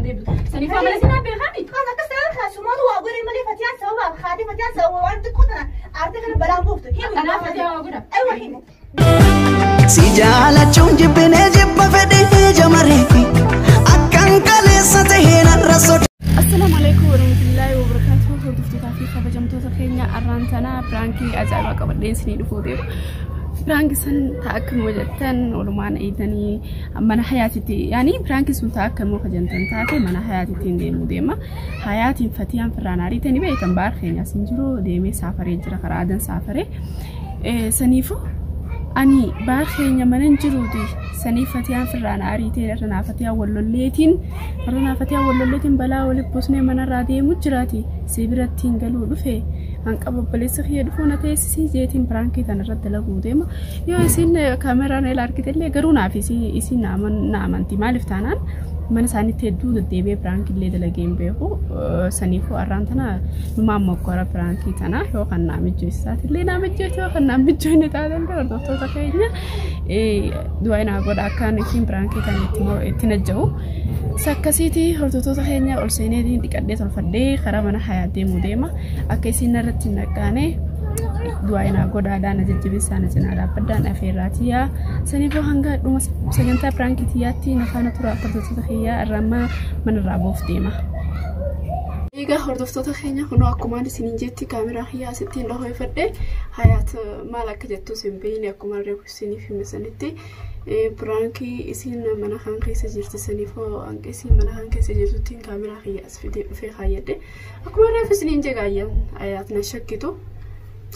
deebitu. Saniif amala sinaa beekami. Kan akkas ta'an kan sumaatu waa godhe malee Fatiyaan sababa haati Fatiyaan sababa waan xiqqoo tana aartee kana balaan buuftu. Himu. Kanaaf Fatiyaa waa godha. Aywa himu. Si jaalachuun jibbinee jibba fedhii jamaree akkan kaleessa tahee narra soda. Assalaamu alaikum warahmatullahi wabarakatuh. Hordoftootaa fi kabajamtoota keenya arraan tanaa piraankii ajaa'ibaa qabadhee isinii dhufuu deema. Piraankii san ta'a akkam jettan walumaan eeganii mana hayaatitti yaani piraankii sun ta'a akkam kajantan taate mana hayaatitti hin deemu deema. Hayaatiin Fatiyaan firraan ariitanii beektan baar keenya sin jiru deemee saafaree jira karaa adan saafaree. Saniifuu ani baar keenya mana hin jiruuti saniif Fatiyaan firraan ariitee irra naa Fatiyaan wallolleetiin irra naa Fatiyaan wallolleetiin balaa walitti buusnee manarraa deemu jiraati si biratti hin galuu dhufe hanqa obboleessa kiyya dhufuu na teessisii jeetiin piraankii tana irratti dalaguu deema yoo isin kaameraan ila argitellee garuu naaf isin na amanti maaliif taanaan mana isaaniitti hedduu deddeebi'ee piraankii illee dalagee hin beeku saniifuu arraan tana numaan moggora piraankii tana yoo kan naa mijjeessaati illee naa mijjeessu yoo kan naa mijjeenne taatan hordoftoota keenya du'aa naa godha akkaan ittiin piraankii tana itti najja'u. Sakkasiiti hordoftoota keenya ol seeneetiin dhiqadhee tolfadhee karaa mana hayaa deemuu deema akka isin irratti hin dhaqqaane du'aa naa godhaadhaan jajjabeessaa na cinaa dhaabbadhaan afeerraa tiyyaa saniifuu hanga dhuma sagantaa piraankii tiyyaatti na faana tura hordoftoota kiyyaa irraa amma manarraa boof deema. Egaa hordoftoota keenya kunoo akkumaan isiniin jetti kaameraa kiyyaa asittiin dhoofadhe hayaat maal akka jettus hin beekne akkuma reefu isiniif hime sanitti piraankii isin mana kan keessa jirti saniifoo hanqa isin mana kan keessa jirtuttiin kaameraa kiyya as fidee dhufee kaayyadhe akkuma reefu isiniin jegaayyan hayaat na shakkitu.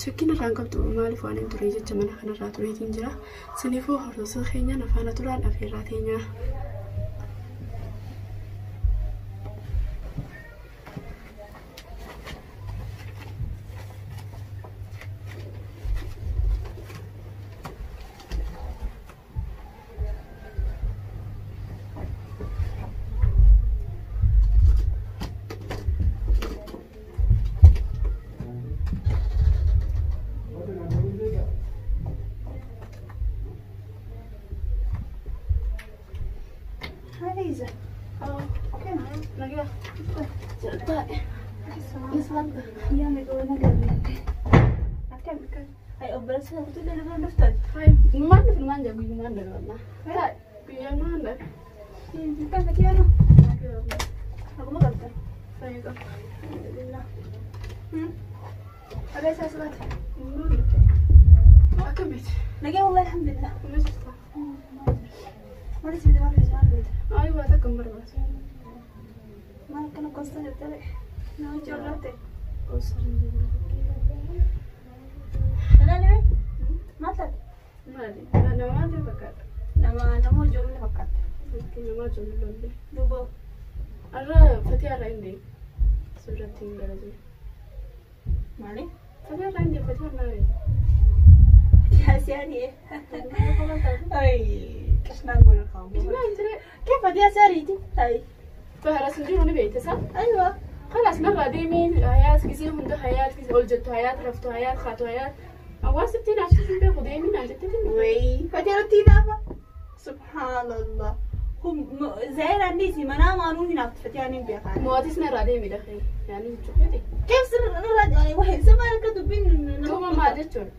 Shakkiin irraan qabdu maaliif waan hin turee jecha mana kanarraa tureetiin jira. Saniifuu hordoftoota keenya na faana turaan afeerraa teenyaa. Haliza. Nagaa. Yaa meeqa waan agarre. Akkam ay obboleessa kutu illee nama dhuftan. Numaan dhufe numaan jaa guyyumaan dhufe wallah. Guyyaa numaan dhufe. Kan Fatiyaanoo. Akkuma qabda. Fayyaa qaba. Alhamdulillah. Abeessa asbaata. Akkamitti? Nagee wallahi alhamdulillah. Kuma jirta? Maal isin maal isin maal beekta? Ayi waa takka hin barbaadu. Maal akkana qosta jirta ree? Nama ijoollee Talaali maal taate? Maali? Nama maal ta'e fakkaata? Nama nama ijoollee fakkaata. Nama ijoollee. Duuba. Arra Fatiyaa irraa hin deemu. Sirratti hin gara jiru. Maali? Fatiyaa irraa hin deemu Fatiyaa irraa hin Siyaasiyaan. Ay, qisnaan godhu kaamu. Isnaan jire. Kee Fatiyaa siyaariiti? Ay. Bahara sun jiru ni beekte sa? Aywa. خلاص مرة ديمي حياة كيسي هندا حياة كيسي أولجتو حياة رفتو حياة خاتو حياة أواس ستين عشان بياخد ديمي نعجبتني Wey, Fatiyaa nutti hinaafa. Subhaanallah. Hum zaayiraan dhiisi manaa maanuu hinaaftu Fatiyaan hin beekaan. مواتيس مرة ديمي دخل يعني شوفي Keef sirra irra wahi sama akka dubbiin دوما ما جتشون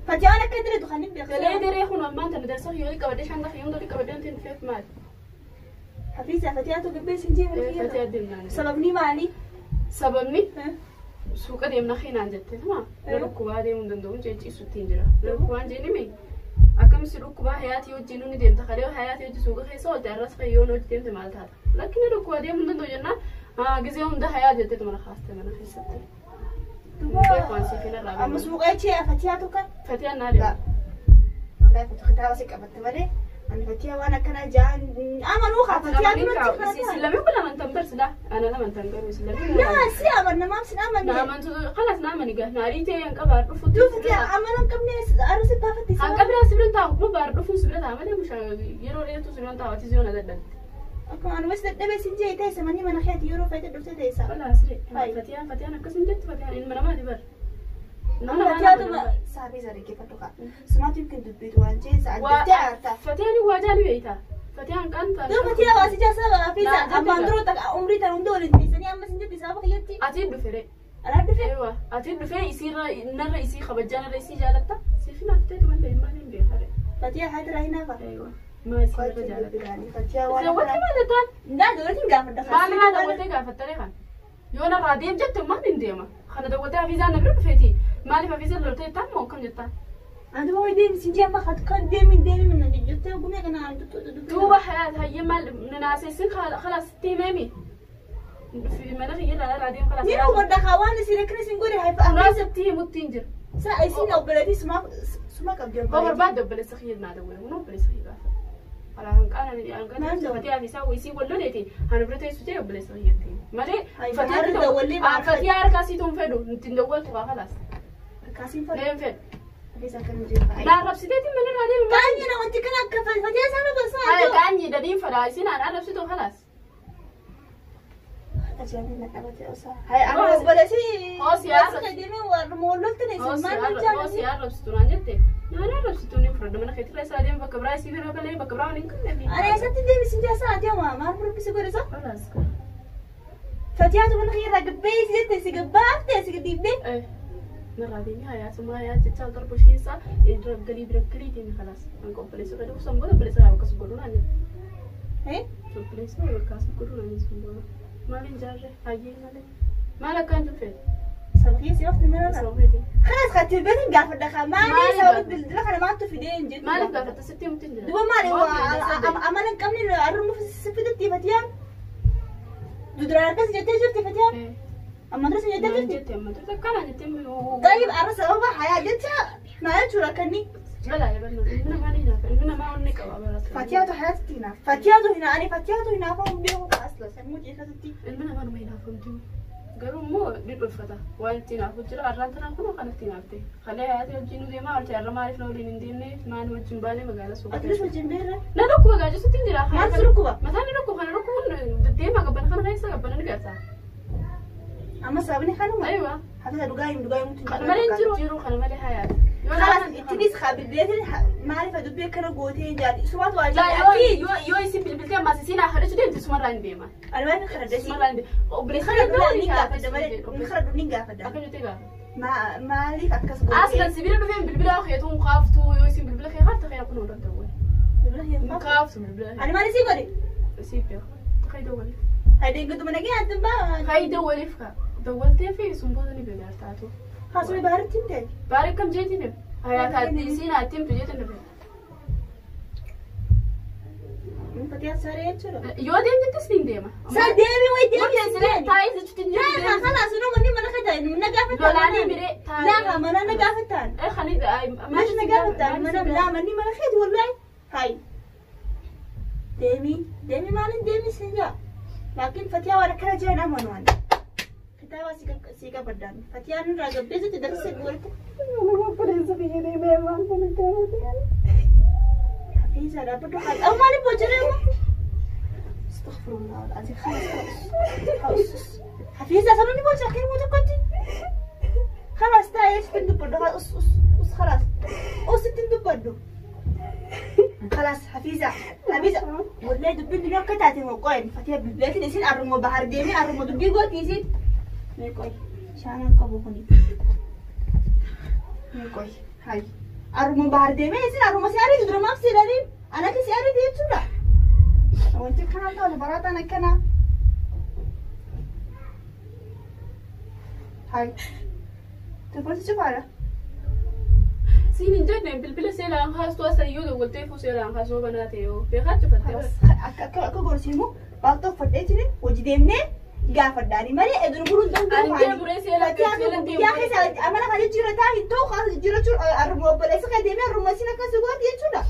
Fatiyaan akka direetu kan hin دلي beekan. دري خون ما أنت مدرسة يولي كبدش عندك يوم دولي كبدش أنت فيك مال Hafiisa Fatiyaatu dubbee sin jee فتيات ديمنا Sababni maali? سببني suuqa deemna keenaan jette tama na dhukkubaa deemuu hin danda'u jechiisutti hin jira na dhukkubaan jeeni mee akkamisi dhukkubaa hayaatii wajjin ni deemta kalee hayaatii wajji suuqa keessa oolte arras fayyoon hojii deemte maal taata lakkini dhukkubaa deemuu hin danda'u jennaan gizee hunda hayaa jettee mana kaaste mana keessatti. Amma suuqa jechee Fatiyaatu kan? Fatiyaan naa deema. Wallahi kutu kitaaba si qabatte malee ani Fatiyaa waan akkanaa jaan amanuu kaa Fatiyaan duratti Islaamii kun amantan barsiidha. Ana amantan garuu islaamii. Yaa si amanna maaf sin amanne. Na amantu خلاص na amani gaa na ariitee hin qabaa dhufu. Duu Fatiyaa amana hin qabne arsi baafatti. Hanqa biraa si bira taa'u kuma baar dhufuun si bira taa'a malee mushaa yeroo dheertuu si bira taa'u ati si yoona dadhabde. Akkuma anumas dadhabee sin jee teessa manni mana keeti yeroo fayyada dhuftee teessa. خلاص Fatiyaan Fatiyaan akkasuma jetti Fatiyaan ilma namaati bar. Fatiyaatu saabii isa dhaggeeffadhu kaa. Sumaatu yookiin dubbitu waan jee isa addattee aarta. Fatiyaan waa jaali beeyta. Fatiyaan qaanta. Dura Fatiyaa waa si jaasa Hafiza abbaan duroo takka umrii tan hunda waliin teessanii amma sin jetti sababa kiyyatti. Atiin dhufere. Anaa dhufe. Ewa atiin dhufee isiirra narra isii kabajaa narra isii jaalatta. Siif naafteeti malee maal hin beekare. Fatiyaa haadha hinaafa. Ewa maa isiirra jaalatta. Fatiyaa waan. Daawwattee maal jettaan? Ndaa duratiin gaafadha. Maal irraa daawwattee gaafattare kan? Yoo narraa deem jette maal hin deema? Kana daawwattee Hafizaan na bira dhufeeti. Maaliif Hafizaan loltee jettaan moo akkam jettaan? Ati waa deemi sin jee amma kan deemi deemi mana jettee gumee kana Duuba hayaat hayyee maal nanaasessin khalaas sitti himeemi. Mana kiyya irraa narraa deem khalaas. Ni hubadha kaa waan isin akkana isin godhe haifa Suuraa sitti himutti hin jiru. Sa isin obboleettii suma qabdi Hoo barbaadde obboleessa kiyya naa dawwale kun obboleessa kiyya gaafa. Alaa hanqaana hanqaana Fatiyaa fi isaa isii walloleeti hana bira teessu jee obboleessa kiyyatti. Malee Fatiyaa harkaa siitu hin fedhu ittiin dawwaltu kaa khalaas. Kaasiin fedhu. Leen fedhu. Hafizaa kan jiru. Naa arrabsiteetiin mana irraa deemi. Qaanyi na wanti kana akka Fatiyaa isaa bira isaa. Haya qaanyi dadiin fadhaa isin aan arrabsitu khalaas. Ajaa'ibni na qabate osaa. Haya amma obboleessi. Hoosi yaa. Deemee warra loltane isin maal Hoosi arrabsitu naan jette. Naan arrabsitu ni fudhadha mana keetirra isaa deemu bakka biraa isii bira balee bakka biraa waan hin qabneef. Ani eessatti deemi sin jaasa ati amma maal furkisi godhe isa? Khalaas. Fatiyaatu mana keerraa gabbee si jette si gabbaaftee si dhiibdee. Narraa deemi hayaasummaa hayaa jechaa darbu isheessa galii bira galii deemi khalaas. An obboleessa fedhu san booda obboleessa akkas godhu naan jette. Obboleessa akkas godhu naan sun booda. Maal hin jaarre hayyee malee. Maal akkaan jiru Saba keessa yoo mana irraa. Sababa Kanas kan beekin gaafadha kan maali sababa dildila kana maaltu fidee hin jettu. Maaliif gaafatta sitti himti hin jira. Duba maali amala hin qabne arruma sifitti Fatiyaan. Duduraan akkas jettee jirti Fatiyaan. Amma duras jettee jirti. Jettee amma dursa akkana jettee. Tayyib arra sababa hayaa jecha maal jechuudha kanni. Balaa balaa ilmi namaa ni hinaafa ilmi namaa onni qaba balaa. Fatiyaatu hayaatti hinaafa. Fatiyaatu hinaafa ani Fatiyaatu hinaafa hin beeku asla sammuu keessatti. Ilmi namaa numa hinaafa hin jiru. Garuu immoo ni dhulfata waan ittiin haafu jira arraan tanaan kun kan ittiin haafte kalee hayaate wajjin nu deemaa oolche arra maaliif na waliin hin deemne maal wajjin baane magaalaa suuqa. Atilis wajjin beerre. Na dhukkuba gaajisutti hin jira. Maal si dhukkuba? Mataan ni dhukkuba kana dhukkubuun deemaa gabbana kana keessa gabbana ni garta. Amma sababni kanuma. Aywa. Hafiza dhugaa hin dhugaa himutu. Kana malee hin jiru jiru kana malee hayaate. Khalas ittinis haa bilbileetiin maaliif dubbii akkana gootee hin jaadhi sumaatu waa Laa yoo isin bilbiltee ammaas isin haa kadhachuu deemte sumarraa hin deema. Ani maaliif kadhadhasi? Sumarraa hin deema. Obboleessa Ni kadhadhu ni gaafadha malee ni kadhadhu ni gaafadha. Akka jettee gaafa. Maaliif akkas gootee? Aslan sibila dhufeen bilbila keetuun kaaftuu yoo isin bilbila kee kaafte kee kun hundaa ta'uu. Bilbila Kaaftu bilbila. Ani maali sii godhe? Sii beeku. Kai dawwaliif. Haydeen guduma nagee antin baa. Kai dawwaliif ka. Dawwaltee fi sun booda ni beekaa taatu. Haasuma baaritti hin ta'e. Baari kam jeetiin dhufe? Hayaata isiin haa himtu jeetiin dhufe. Fatiyaa saree jechuudha. Yoo deemtettis ni deema. Sa deemi wayi deemi. Murteessine taa'ee jechuutti hin jiru. Laa kalaas nama ni mana kataan na gaafataan. Lolaanii biree taa'ee. Laa mana na gaafataan. Kani Maal na gaafataan mana laa manni mana keeti wallahi. Hayi. Deemi deemi maalin deemi sin jaa. Laakiin Fatiyaa waan akkana jiran amanu waan. Kitaaba si qabadaan. Fatiyaan irraa gabbeessitti darsee walitti. Hafiza dhaabbadhu haa. Amma maaliif bojjatee amma? Astaghfirullah al-azim. خلاص خلاص. حفيظة صار لي بوجه كلمة تقعدي. خلاص تعالي ايش تندبر خلاص اس اس خلاص. اس تندبر خلاص حفيظة حفيظة والله دبي الدنيا قطعتي موقعين فتيا بالبيت نسين أرمو بحر ديمي أرمو دبي قوت نسين ميكوي شانا قبو هني ميكوي هاي أرمو بحر ديمي نسين أرمو سياري تدرو ما بسيراري أنا كسياري دي تشولا وانت كنا تقول برات أنا كنا هاي تبغى تشوف على Siin hin jenne bilbila seeraan kaastuu asa iyyuu dawwaltee fuu seeraan kaasuu banaa ta'e yoo beekaa cufattee. Akka gorsiimu baaqtoo uffadhee jiru hojii deemnee gaafadhaani malee edun buruun danda'u. Ani deemuree seera seera deemuree. Yaa keessa amala kan jijjiirrataa hin ta'u kan jijjiirrachuu arruma obboleessa kan deemee arruma isin akkas gooti jechuudha.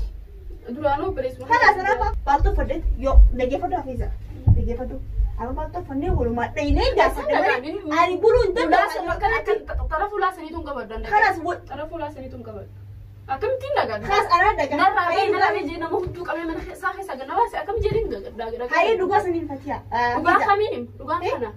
Duraanuu obboleessuma. Kana sanaaf baaqtoo uffadhee yoo dhaggeeffadhu hafiisa dhaggeeffadhu. Amma baaqtoo uffannee walumaa dhaynee gaafadha malee ani buruun danda'u. Xara fuulaa saniitu hin qabadhu. Kanas Xara fuulaa saniitu hin qabadhu. Akkamittiin dhagadhu? Kanas anaa dhagaa. Narraa ba'ee narraa ba'ee jee nama hudduu qabee mana isaa keessa ganna baase akkam jedhin dhagadhu. Hayee dhugaa saniin fatiyaa. Dhugaa kamiin him? Dhugaan kana.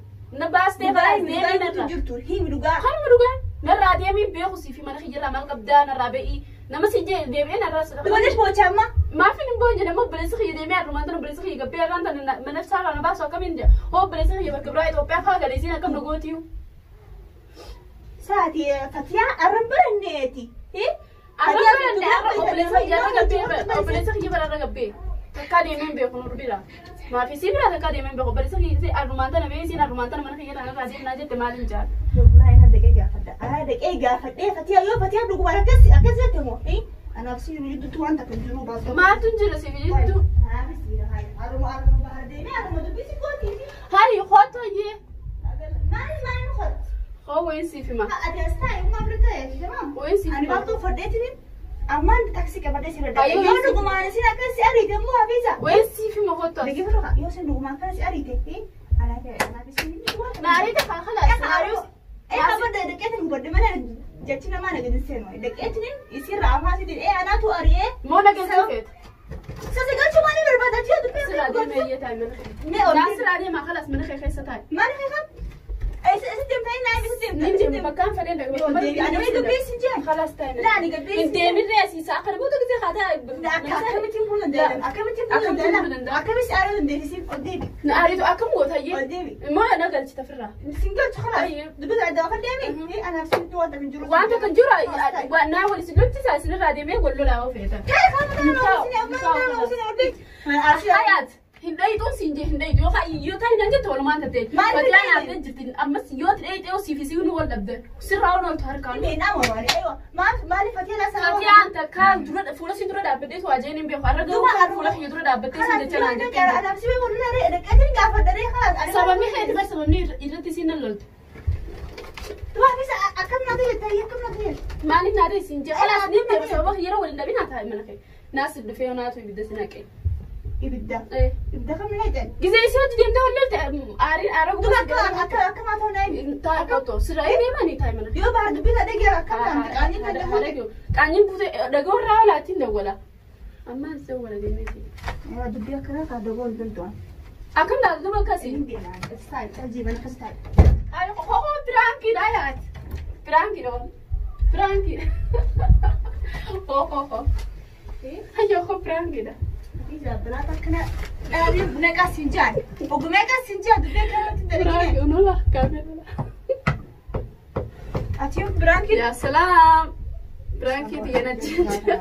Na baastee baastee deemee narraa. Jirtu himi dhugaa. Kanuma dhugaa. Narraa deemee beeku siif mana kiyyarraa maal qabdaa narraa ba'ii Nama si deebi'een arraas. Dubanis boochamma. Maafin hin boonye nama obboleessi kiyya deemee arrumaan tana obboleessi kiyya gabbee arraan tana mana ibsaa kana baasu akkamiin jedha. Hoo obboleessi kiyya bakka biraa Itoophiyaa faa galee isiin akkam nu gootiyu. Saati Fatiyaa arran baranneeti. Arra baranne arra obboleessi kiyya arra gabbee obboleessi kiyya bara arra gabbee. Takkaa deemee hin beeku nu bira. Maafi si bira takkaa deemee hin beeku obboleessi kiyya arrumaan tana bee isiin arrumaan tana mana kiyya tana irraa deemnaa jette maaliin jaal. Wallahi na dhaqee gaafadha. Ana dhaqee gaafadhee Fatiyaa yoo Fatiyaa dhuguma akkas akkas jette moo? Anaaf si jidduutti waan takka hin jiru baasoo. Maaltu hin jiru si jiddu? Anaafis jira haruma haruma bahar deemee haruma dubbisi gootii. Hari hoto yee. Maali maali nu hotti? Hoo wayin siif hima. Ati as taa'e uma bira taa'e tamam. Wayin siif Ani hima. baattuu fodheetiin ammaan taaksii qabadhee si bira Ayyoo, Yoo si- dhugumaan isin akkas si ariite immoo hafiisa. Wayin siif hima hoto. Dhaqee bira yoo isin dhugumaan akkas si ariite anaaf anaaf isin hin jiru. Na ariite kaa khalaas. Na arius. Ee qabadhe dhaqeetiin hubadhe mana jechi namaa na gadi seenu. Dhaqeetiin isirraa afaan sitiin ee anaatu ari'ee. Moo na galchuu feeta? Sasa galchuu maaliif barbaada? Ji'a dubbii Silaa akka deemee iyyee taa'e mana kee. Mee ol Naa silaa deemaa khalaas mana kee keessa taa'e. Maal kan? Isa isa deemtee naa isa deemtee. Nin deemu bakkaan fedheen Yoo deebi ani wayii dubbii si jee. Khalaas taa'e. Laa ani gabbii Hin deemin reesiisa akkana booda gisee haa taa'e. Akkamittiin fuudhuu danda'an? Akkamittiin fuudhuu danda'an? Akkamitti aaruu dandeessi? Ol deebi. Na ariitu akkam goota Ol iyyee. deebi. Moo na galchita firraa. Sin galchu khalaas. Ayyee. Dubbii adda afaan deemi. Anaaf sin wanta hin jiru. Waan takka hin jiru naa wal isin lolchisaa isinirraa deemee wal lolaa oo feeta. Kai kan kana usin amma kana usin ol deebi. Hayaat hin dhayitu siin jee hin dhayitu yookaan yoo ta'e nan jette walumaan tattee. Maal hin Fatiin dhayitu? yaaddee jirti ammas yoo dhayitee siif isiin wal dhabde sirraa ol ooltu harkaan. Mee nama waan aywa maal maaliif fatii laa Fatiyaan takka dura fuula siin dura dhaabbattee waa jeen hin beeku har'a garuu fuula kiyya dura dhaabbattee siin jecha naan jette. Anaaf si wal lolaa dhaqeetiin gaafadhee khalaas. Sababni keeti bar sababni irratti siin nan loltu. Dubaafis akkam na ta'e ta'e akkam na ta'e. Maaliif naa ta'e siin jee khalaas ni deema sababa yeroo waliin dhabin haa taa'e mana kee. Naas dhufee naatu ibidda si naqe. Ibidda. Ibidda kam na ta'e. Gisee isii hojii deemtee wal lolte aariin aara Duba akka akka akka maa ta'u naayi. Taa'e qottoo sirraa deemanii taa'e mana kee. Yoo bahar dubbii ta'e dhagee akkam ta'an qaanii kan dhahu. Qaanyiin buute dhagoo irraa olaatiin dawwala. Ammaan si dawwala deemeeti. Dubbii akkanaa kan dhagoo hin danda'an. Akkam taate duba akkasii. Hin deemaan. Taa'e caljiiban akkas taa'e. Hoo piraankiidha yaati. Piraankiidha waan. Piraankiidha. Hoo hoo hoo. Ayyoo hoo piraankiidha. Biraata akkana dhaabii meeqaa siin jaan. Oguu meeqaa siin jaan dubbii akkanatti dalagine. Piraanki onola kaameera. Ati yoo biraankii. Yaa salaam. Piraankii tiyya na jante.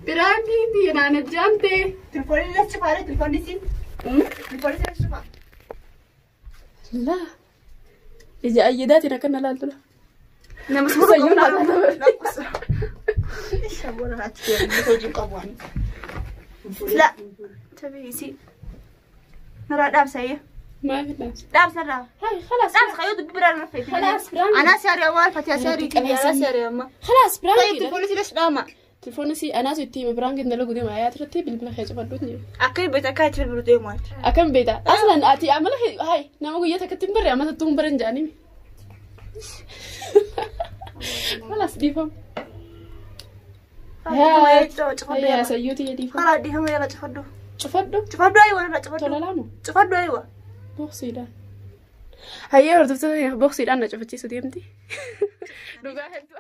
Piraankii tiyya na jante. Telefoonni las cufaadha telefoonni siin. Telefoonni siin las cufaa. Laa. Ija ayyadaatiin akkana laaltula. Nama Sayyuun haa taatu. لا تبي سي نرى دابسة هي ما في ناس. دابسة لا هاي خلاص. دابسة خيوط ببرا نفيت خلاص برانكي. أنا ساري أول فتيا ساري أنا ساري أما خلاص طيب برانكي. تلفوني ليش داما تلفوني سي أنا سويتي برانكي ندلو قدام آيات رتي بالبلا خيج فردوتني. أكيد بيتك في البرودي مات أكم بيتا أصلا أتي أعمل هاي نعم قوية تكتم بري أما تتوم برنجاني. خلاص ديفهم. يا سيوتي يا ديفهم. خلاص ديهم يلا تفضل تفضل. تفضل أيوة أنا تفضل تولالامو. تفضل أيوة بوخسيدان. هيا هردفتها بوخسيدان نشوف تشي سديمتي. دوغا هلتو.